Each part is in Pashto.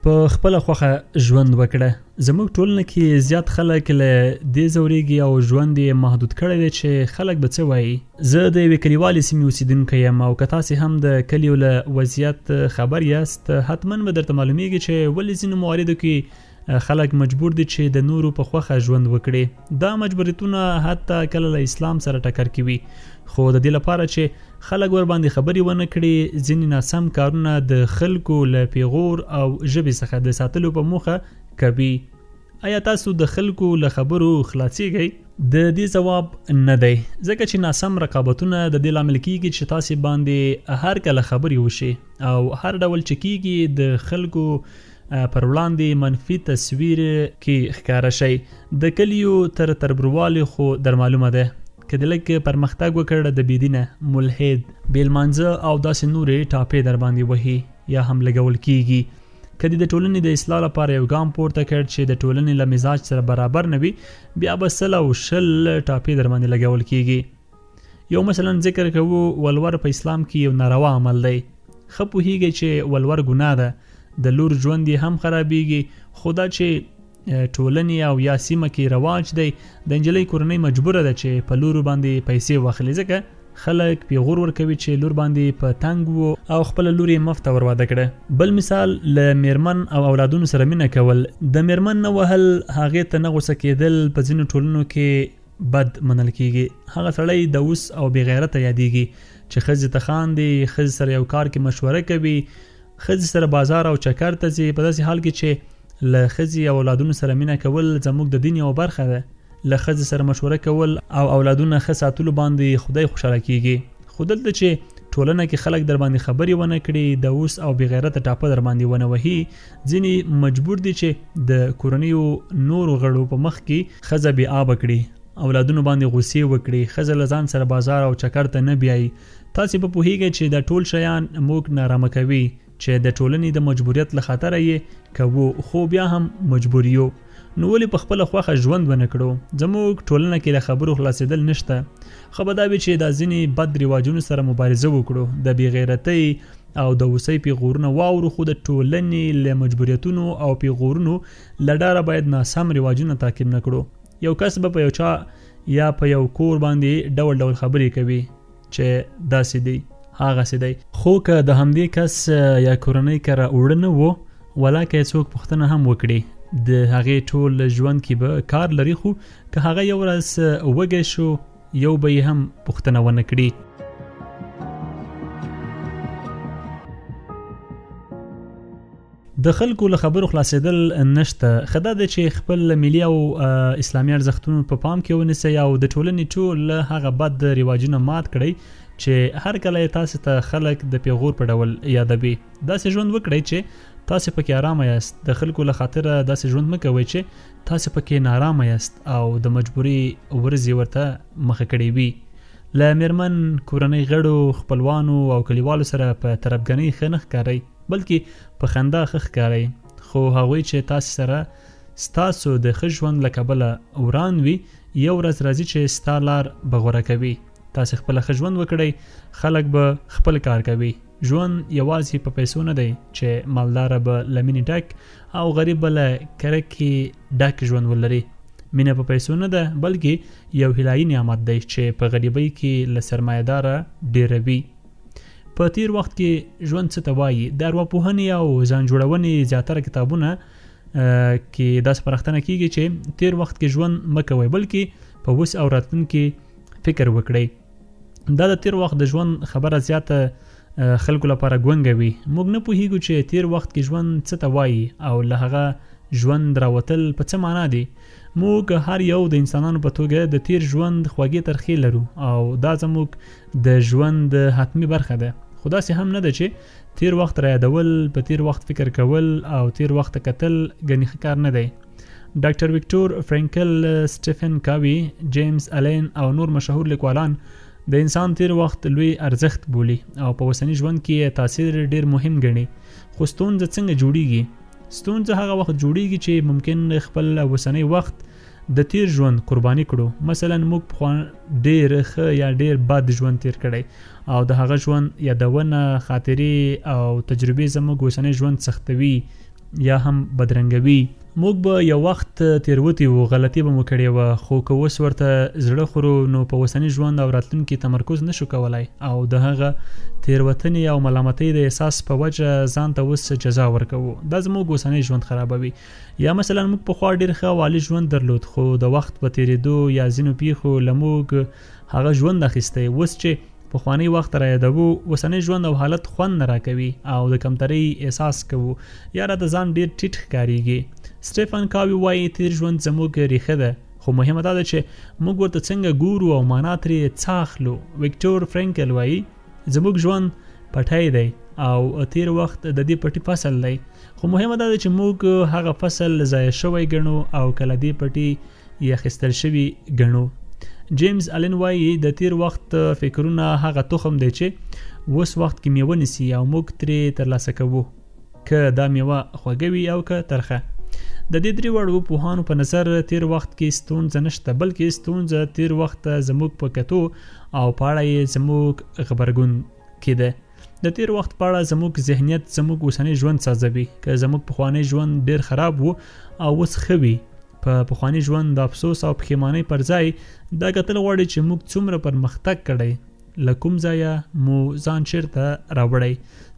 په خپله خوښه ژوند وکړه. زموږ ټولنه کې زیات خلک له دې ځورېږي او ژوند یې محدود کړی دی چې خلک به څه وایي. زه د یوې کلیوالې سیمې اوسېدونکی یم او که تاسې هم د کلیو له وضعیت خبر یاست، حتما به درته معلومیږي چې ولې ځینو مواردو کې خلک مجبور دي چې د نورو په خوښه ژوند وکړي. دا مجبوریتونه حتی کله له اسلام سره ټکر کې وي، خو د دې لپاره چې خلک ورباندې خبرې ونه کړي، ځینې ناسم کارونه د خلکو له پیغور او ژبې څخه د ساتلو په موخه کوي. ایا تاسو د خلکو له خبرو خلاصیږئ؟ د دې ځواب نه دی، ځکه چې ناسم رقابتونه د دې لامل کیږي چې تاسې باندې هر کله خبرې وشي او هر ډول چې کیږي د خلکو پر وړاندې منفي تصویر کې ښکاره شئ. د کلیو تر تربروالي خو در معلومه ده، که د لږ پرمختګ وکړ د بېدینه، ملحد، بې لمانځه او داسې نورې ټاپې در باندې وهي یا هم لګول کیږي. که دې د ټولنې د اصلاح لپاره یو ګام پورته کړ چې د ټولنې له مزاج سره برابر نه وي، بیا به 120 ټاپې در باندې لګول کیږي. یو مثلا ذکر کوو، ولور په اسلام کې یو ناروا عمل دی. ښه پوهیږئ چې ولور ګناه ده، د لور ژوند یې هم خرابیږي، خو دا چې ټولنې او یا سیمه کې رواج دی، د نجلۍ کورنۍ مجبوره ده چې په لور باندې پیسې واخلي، ځکه خلک پیغور ورکوي چې لور باندې په تنګ وو او خپله لور یې مفته ور واده کړه. بل مثال، له میرمن او اولادونو سره مینه کول، د میرمن نه وهل، هغې ته نه غوسه کېدل په ځینو ټولنو کې بد منل کیږي. هغه سړی د اوس او بې غیرته یادیږي چې ښځې ته خاندي، ښځې سره یو کار کې مشوره کوي، ښځې سره بازار او چکر ته ځي، په داسې حال کې چې له ښځې او اولادونو سره مینه کول زموږ د دین یوه برخه ده. له ښځې سره مشوره کول او اولادونه ښه ساتلو باندې خدای خوشحاله کیږي. خو دلته چې ټولنه کې خلک در باندې خبرې ونه کړي، د اوس او بې غیرته ټاپه در باندې ونه وهي، ځینې مجبور دي چې د کورنیو نورو غړو په مخ کې ښځه بې آبه کړي، اولادونو باندې غوسې وکړي، ښځه له ځان سره بازار او چکر ته نه بیایي. تاسې به پوهیږئ چې دا ټول شیان موږ نارامه کوي چې د ټولنې د مجبوریت له خطره یې کوو، خو بیا هم مجبور یو. نو ولې په خپله خوښه ژوند ونه کړو؟ زموږ ټولنه کې له خبرو خلاصېدل نشته. ښه به دا وي چې دا ځینې بد رواجونو سره مبارزه وکړو، د بې غیرتۍ او د غوسې پیغورونه واورو، خو د ټولنې له مجبوریتونو او پیغورونو له ډاره باید ناسم رواجونه تعقیب نه کړو. یو کس به په یو چا یا په یو کور باندې ډول ډول خبرې کوي چې داسې دی هغسې دی، خو که د همدې کس یا کورنۍ کره اوړه نه وو، ولا که څوک پوښتنه هم وکړي، د هغې ټول ژوند کې به کار لري، خو که هغه یو ورځ وږی شو یو به یې هم پوښتنه ونه کړي. د خلکو له خبرو خلاصېدل نشته. ښه دا ده چې خپل ملي او اسلامي ارزښتونو په پام کې ونیسئ او د ټولنې ټول هغه بد رواجونه مات کړئ چې هر کله یې تاسې ته خلک د پیغور په ډول یادوي. داسې ژوند وکړئ چې تاسې پکې آرامه یاست. د خلکو له خاطره داسې ژوند مه کوئ چې تاسې پکې نارامه یاست او د مجبوري ورځې ورته مخه کړې وي. له میرمن، کورنۍ غړو، خپلوانو او کلیوالو سره په تربګنۍ ښه نه ښکارئ، بلکې په خندا ښه ښکارئ. خو هغوی چې تاسې سره ستاسو د ښه ژوند له کبله وران وي، یو ورځ راځي چې ستا لار به غوره کوي. تاسې خپله ښه ژوند وکړئ، خلک به خپل کار کوي. ژوند یوازې په پیسو نه دی چې مالداره به له مینې ډک او غریب به له کرکې ډک ژوند ولري. مینه په پیسو نه ده، بلکې یو هیلایي نعمت دی چې په غریبۍ کې له سرمایهداره ډېروي. په تیر وخت کې ژوند څه ته وایي؟ د ارواپوهنې او ځان جوړونې زیاتره کتابونه کې دا سپارښتنه کیږي چې تیر وخت کې ژوند مه کوئ، بلکې په اوس او راتلونکي فکر وکړئ. دا د تیر وخت د ژوند خبره زیاته خلکو لپاره ګونګه وي. موږ نه پوهیږو چې تیر وخت کې ژوند څه ته وایي او له هغه ژوند راوتل په څه معنا دي. موږ هر یو د انسانانو په توګه د تیر ژوند خوږې ترخې لرو او دا زموږ د ژوند حتمي برخه ده. خو داسې هم نه ده چې تیر وخت رایادول، په تیر وخت فکر کول او تیر وخت ته کتل ګنې ښه کار نه دی. ډاکټر وکټور فرانکل، سټیفن کاوي، جیمز الین او نور مشهور لیکوالان د انسان تیر وخت لوی ارزښت بولي او په اوسني ژوند کې یې تاثیر ډیر مهم ګڼي. خو ستونزه څنګه جوړیږي؟ ستونزه هغه وخت جوړیږي چې ممکن خپل اوسنی وخت د تیر ژوند قرباني کړو. مثلا موږ پخوا ډیر ښه یا ډیر بد ژوند تیر کړی او د هغه ژوند یادونه، خاطرې او تجربې زموږ اوسنی ژوند سختوي یا هم بدرنګوي. موږ به یو وخت تېروتي وو، غلطي به مو کړې وه، خو که اوس ورته زړه خورو نو په اوسني ژوند او راتلونکي تمرکز نشو کولای او د هغه تېروتنې او ملامتۍ د احساس په وجه ځان ته اوس جزا ورکوو. دا زموږ اوسنی ژوند خرابوي. یا مثلا موږ پخوا ډېر ښه او عالي ژوند درلود، خو د وخت په تېرېدو یا ځینو پېښو له موږ هغه ژوند اخیستی. اوس چې پخوانی وخت را یادوو، اوسنی ژوند او حالت خوند نه راکوي او د کمترۍ احساس کوو یا راته ځان ډیر ټیټ ښکاریږي. سټیفن کاوي وایي تیر ژوند زموږ ریښه ده، خو مهمه دا ده چې موږ ورته څنګه ګورو او معنا ترې څه اخلو. ویکټور فرانکل وایي زموږ ژوند پټی دی او تیر وخت د دې پټي فصل دی، خو مهمه دا ده چې موږ هغه فصل ضایع شوی ګڼو او که له دې پټي یې اخیستل شوي ګڼو. جیمز الن وایي د تیر وخت فکرونه هغه تخم دی چې اوس وخت کې میوه نیسي او موږ ترې ترلاسه کوو، که دا میوه خوږه وي او که ترخه. د دې درې واړو پوهانو په نظر تیر وخت کې ستونزه نشته، بلکې ستونزه تیر وخت ته زموږ په کتو او په اړه یې زموږ غبرګون کې ده. د تیر وخت په اړه زموږ ذهنیت زموږ اوسنی ژوند سازوي. که زموږ پخوانی ژوند ډیر خراب وو او اوس ښه وي، په پخواني ژوند د افسوس او پښیمانۍ پر ځای دا کتل غواړي چې موږ څومره پرمختګ کړی، له کوم ځایه مو ځان چیرته راوړی،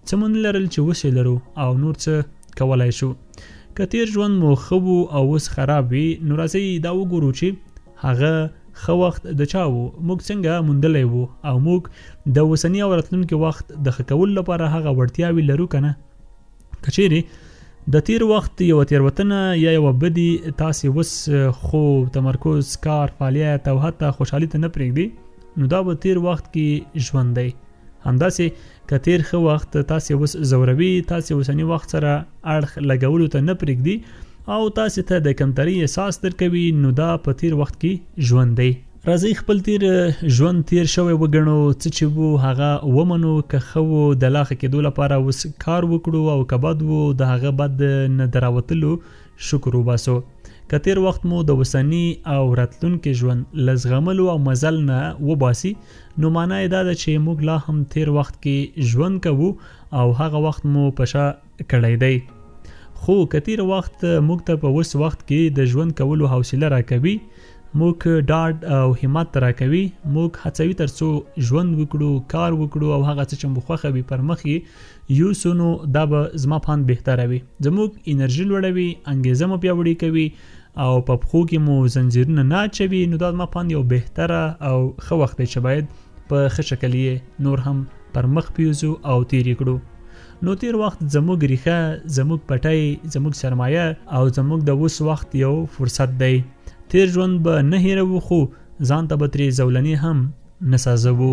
څه مو نه لرل چې اوس یې لرو او نور څه کولای شو. که تیر ژوند مو ښه وو او اوس خراب وي، نو راځئ دا وګورو چې هغه ښه وخت د چا وو، موږ څنګه موندلی وو او موږ د اوسني او راتلونکي وخت د ښه کولو لپاره هغه وړتیاوې لرو که نه. که چیرې د تیر وخت یوه تېروتنه یا یوه بدي تاسې اوس خوب، تمرکز، کار، فعالیت او حتی خوشحالي ته نه پرېږدي، نو دا به تیر وخت کې ژوند دی. همداسې که تیر ښه وخت تاسې اوس ځوروي، تاسې اوسني وخت سره اړخ لګولو ته نه پرېږدي او تاسې ته د کمترۍ احساس درکوي، نو دا په تیر وخت کې ژوند دی. راځئ خپل تیر ژوند تیر شوی وګڼو، څه چې وو هغه ومنو، که ښه وو د لا ښه کېدو لپاره اوس کار وکړو او که بد وو د هغه بد نه د راوتلو شکر وباسو. که تیر وخت مو د اوسني او راتلونکي ژوند له زغملو او مزل نه وباسي، نو معنا یې دا ده چې موږ لا هم تیر وخت کې ژوند کوو او هغه وخت مو په شا کړی دی. خو که تیر وخت موږ ته په اوس وخت کې د ژوند کولو حوصله راکوي، موږ ډاډ او همت راکوي، موږ هڅوي ترڅو ژوند وکړو، کار وکړو او هغه څه چې مو خوښه وي پر مخ یې یوسو، نو دا به زما په اند بهتره وي. زموږ انرژي لوړوي، انګیزه مو پیاوړې کوي او په پښو کې مو زنځیرونه نه اچوي، نو دا زما په اند یو بهتره او ښه وخت دی چې باید په ښه شکل یې نور هم پر مخ بیوزو او تیر یې کړو. نو تیر وخت زموږ ریښه، زموږ پټی، زموږ سرمایه او زموږ د اوس وخت یو فرصت دی. تیر ژوند به نه هېروو، خو ځان ته به ترې زولنې هم نه سازوو.